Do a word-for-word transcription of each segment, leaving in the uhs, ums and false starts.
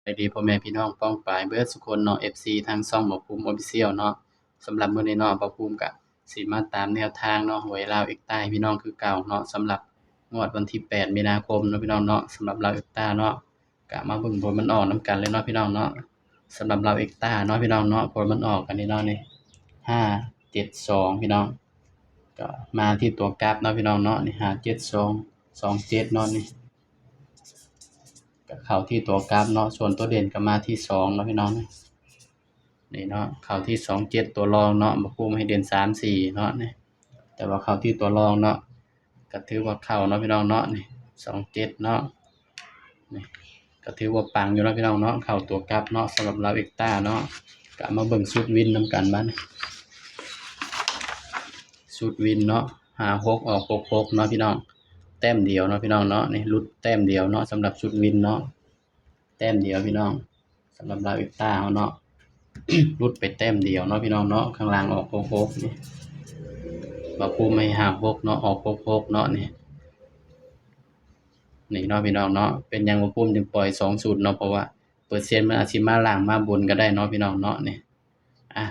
สบายดีพ่อแม่พี่น้องป้องปายเบิดสุคนเนาะ เอฟซี ทางช่องบ่าวภูมิ Official เนาะ สำหรับมื้อนี้เนาะ บ่าวภูมิก็สิมาตามแนวทางเนาะ หวยลาวเอกตาให้พี่น้องคือเก่าเนาะ สำหรับงวดวันที่ แปด มีนาคมเนาะพี่น้องเนาะ สำหรับลาวเอกตาเนาะ ก็มาเบิ่งผลมันออกนำกันเลยเนาะพี่น้องเนาะ สำหรับลาวเอกตาเนาะพี่น้องเนาะ ผลมันออกอันนี้เนาะนี่ ห้าเจ็ดสอง พี่น้อง ก็มาที่ตัวกลับเนาะพี่น้องเนาะ นี่ ห้าเจ็ดสอง สองเจ็ด เนาะนี่ ก็เข้าที่ตัวกลับเนาะ ส่วนตัวเด่นก็มาที่สองเนาะพี่น้อง นี่เนาะ เข้าที่สองเจ็ด ตัวรองเนาะ บ่าวภูมิให้เด่นสามสี่ เนาะนี่ แต่ว่าเข้าที่ตัวรองเนาะ ก็ถือว่าเข้าเนาะพี่น้องเนาะ นี่ สองเจ็ด เนาะ นี่ ก็ถือว่าปังอยู่เนาะพี่น้องเนาะ เข้าตัวกลับเนาะ สำหรับลาวเอกตาเนาะ ก็มาเบิ่งชุดวินนำกันบัดนี้ ชุดวินเนาะ ห้าหก ออก หกหก เนาะพี่น้อง แต้มเดียวเนาะพี่น้องเนาะ นี่หลุดแต้มเดียวเนาะ สำหรับชุดวินเนาะ แต้มเดียวพี่น้อง สำหรับลาวเอกตาเฮาเนาะ หลุดไปแต้มเดียวเนาะพี่น้องเนาะ ข้างล่างออก หกหก นี่ บ่าวภูมิให้ ห้าหก เนาะ ออก หกหก เนาะนี่ นี่เนาะพี่น้องเนาะ เป็นหยังบ่าวภูมิจึงปล่อยสองชุดเนาะ เพราะว่าเปอร์เซ็นต์มันอาจสิมาล่างมาบนก็ได้เนาะพี่น้องเนาะนี่ อ่ะ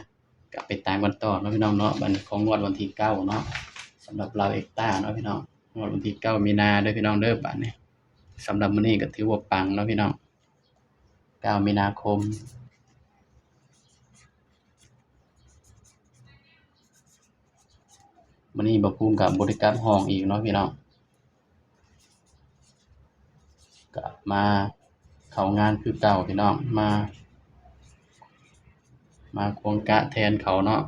ก็ไปตามกันต่อเนาะพี่น้องเนาะ บัดนี้ของงวดวันที่เก้าเนาะ สำหรับลาวเอกตาเนาะพี่น้อง งวดวันที่เก้ามีนาเด้อพี่น้องเด้อ บัดนี้ สำหรับมื้อนี้ก็ถือว่าปังเนาะพี่น้อง เก้า มีนาคม มื้อนี้บ่าวภูมิก็บ่ได้กลับห้องอีกเนาะพี่น้อง ก็มาเข้างานคือเก่าพี่น้อง มา มาควงกะแทนเขาเนาะ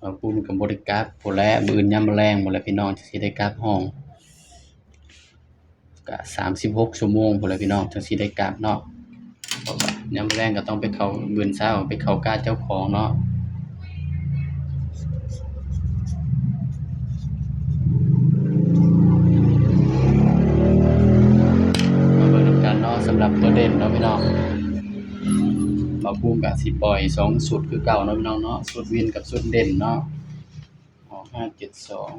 บ่าวภูมิก็บ่ได้กลับพู้นแหละ มื้ออื่นยามมื้อแลงพู้นแหละพี่น้อง จั่งสิได้กลับห้อง ก็สามสิบหกชั่วโมงพู้นแหละพี่น้อง จั่งสิได้กลับเนาะ เพราะว่ายามมื้อแลงก็ต้องไปเข้า มื้อเช้าไปเข้ากะเจ้าของเนาะ มาเบิ่งนำกันเนาะ สำหรับตัวเด่นเนาะพี่น้อง บ่าวภูมิก็สิปล่อยสองชุดคือเก่าเนาะพี่น้องเนาะ ชุดวินกับชุดเด่นเนาะ ออก ห้าเจ็ดสอง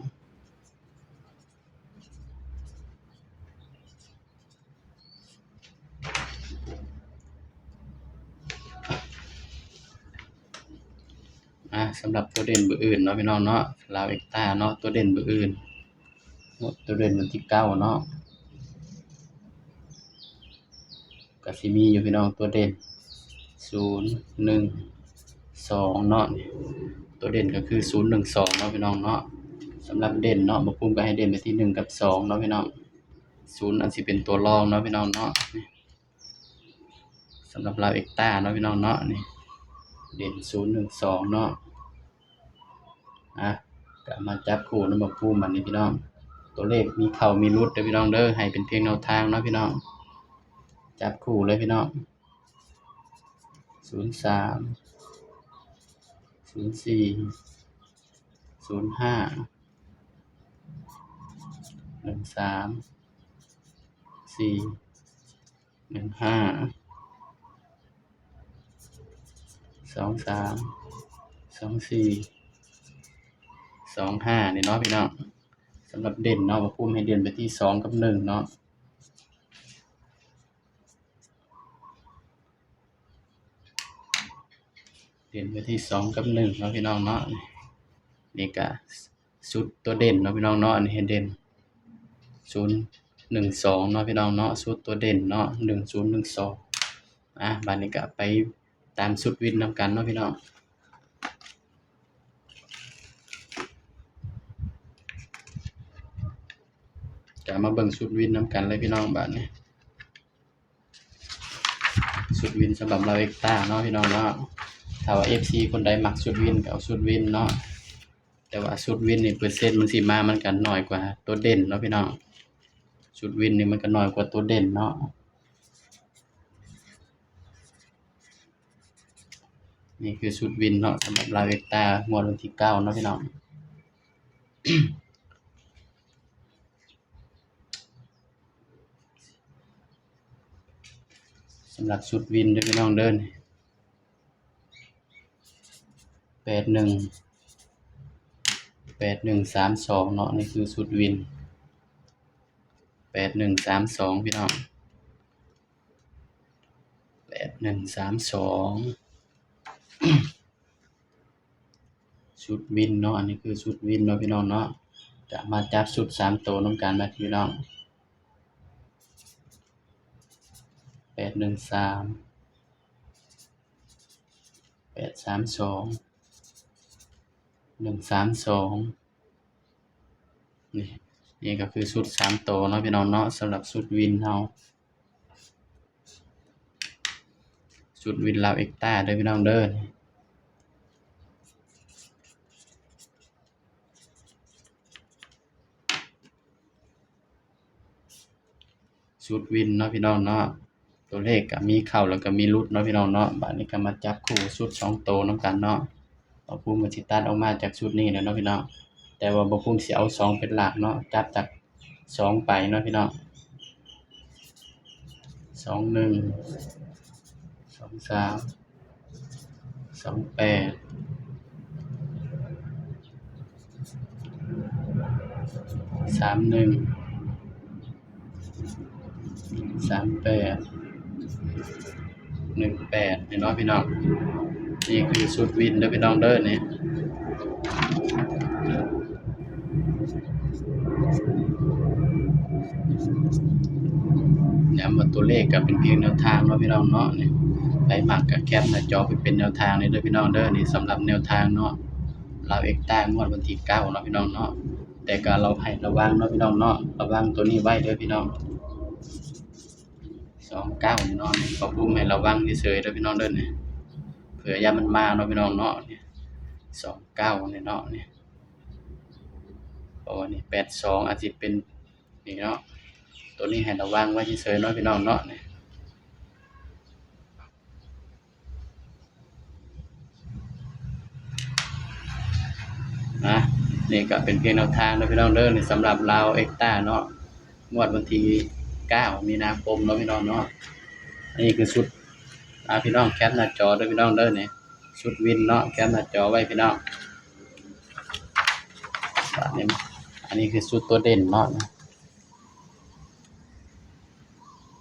อ่ะ สำหรับตัวเด่นเบอร์อื่นเนาะพี่น้องเนาะ ลาวเอกตาเนาะ ตัวเด่นเบอร์อื่น ตัวเด่นวันที่เก้าเนาะ ก็สิมีอยู่พี่น้อง ตัวเด่น ศูนย์หนึ่งสอง เนาะ ตัวเด่นก็คือ ศูนย์หนึ่งสอง เนาะพี่น้องเนาะ สำหรับเด่นเนาะ บ่าวภูมิก็ให้เด่นไปที่ หนึ่ง กับ สอง เนาะพี่น้อง ศูนย์ อาจสิเป็นตัวรองเนาะพี่น้องเนาะ สำหรับลาวเอกตาเนาะพี่น้องเนาะ นี่ เด่น ศูนย์หนึ่งสอง เนาะ อ่ะ ก็มาจับคู่นำบ่าวภูมิบัดนี้พี่น้อง ตัวเลขมีเข้ามีหลุดเด้อพี่น้องเด้อ ให้เป็นเพียงแนวทางเนาะพี่น้อง จับคู่เลยพี่น้อง ศูนย์สาม ศูนย์สี่ ศูนย์ห้า หนึ่งสาม สี่ หนึ่งห้า สองสาม สองสี่ สองห้า นี่เนาะพี่น้อง สำหรับเด่นเนาะ บ่าวภูมิให้เด่นไปที่ สอง กับ หนึ่ง เนาะ เด่นไปที่ สอง กับ หนึ่ง เนาะพี่น้องเนาะ นี่ก็ชุดตัวเด่นเนาะพี่น้องเนาะ อันนี้ให้เด่น ศูนย์หนึ่งสอง เนาะพี่น้องเนาะ ชุดตัวเด่นเนาะ หนึ่งศูนย์หนึ่งสอง อ่ะ บัดนี้ก็ไปตามชุดวินนำกันเนาะพี่น้อง ก็มาเบิ่งชุดวินนำกันเลยพี่น้อง บัดนี้ ชุดวินสำหรับลาวเอกตาเนาะพี่น้องเนาะ ถ้าว่า เอฟซี คนใดมักชุดวินก็เอาชุดวินเนาะ แต่ว่าชุดวินนี่เปอร์เซ็นต์มันสิมา มันก็น้อยกว่าตัวเด่นเนาะพี่น้อง ชุดวินนี่มันก็น้อยกว่าตัวเด่นเนาะ นี่คือชุดวินเนาะ สำหรับลาวเอกตางวดวันที่เก้าเนาะพี่น้อง สำหรับชุดวินเด้อพี่น้องเด้อ แปดหนึ่ง แปดหนึ่งสามสอง เนาะ นี่คือชุดวิน แปดหนึ่งสามสอง พี่น้อง ดหนึ่งสามสอง ชุดวินเนาะ อันนี้คือชุดวินเนาะพี่น้องเนาะ จะมาจับชุดสามตัวนำกันนะพี่น้อง แปดหนึ่งสาม แปดสามสอง หนึ่งสามสอง นี่ นี่ก็คือชุดสามตัวเนาะพี่น้องเนาะ สำหรับชุดวินเฮา ชุดวินลาวเอ็กต้าเด้อพี่น้องเด้อ ชุดวินเนาะพี่น้องเนาะ ตัวเลขก็มีเข้าแล้วก็มีหลุดเนาะพี่น้องเนาะ บาดนี้ก็มาจับคู่ชุดสองตัวนำกันเนาะ บ่าวภูมิก็สิตัดออกมาจากชุดนี้แหละเนาะพี่น้อง แต่ว่าบ่าวภูมิสิเอาสองเป็นหลักเนาะ จับจากสองไปเนาะพี่น้อง สองหนึ่ง สองสาม สองแปด สามหนึ่ง สามแปด หนึ่งแปด นี่เนาะพี่น้อง นี่คือชุดวินเด้อพี่น้องเด้อนี่ ย้ำว่าตัวเลขก็เป็นเพียงแนวทางเนาะพี่น้องเนาะ นี่ ไผมักก็แคปหน้าจอไปเป็นแนวทางเลยเด้อพี่น้องเด้อ นี่สำหรับแนวทางเนาะ ลาวเอ็กต้างวดวันที่เก้าเนาะพี่น้องเนาะ แต่ก็เราให้ระวังเนาะพี่น้องเนาะ ระวังตัวนี้ไว้เด้อพี่น้อง สองเก้า นี่เนาะ นี่ บ่าวภูมิให้ระวังเฉยๆเด้อพี่น้องเด้อนี่ เผื่อย่านมันมาเนาะพี่น้องเนาะ นี่ สองเก้า นี่เนาะ นี่ เพราะว่านี่ แปดสอง อาจสิเป็น นี่เนาะ ตัวนี้ให้ระวังไว้เฉยๆเนาะพี่น้องเนาะ นี่ นะ นี่ก็เป็นเพียงแนวทางเด้อพี่น้องเด้อ นี่สำหรับลาวเอ็กต้าเนาะ งวดวันที่เก้ามีนาคมเนาะพี่น้องเนาะ นี่คือชุด อ่า พี่น้องแคปหน้าจอเด้อพี่น้องเด้อ นี่ ชุดวินเนาะ แคปหน้าจอไว้พี่น้อง บาดนี้ อันนี้คือชุดตัวเด่นเนาะ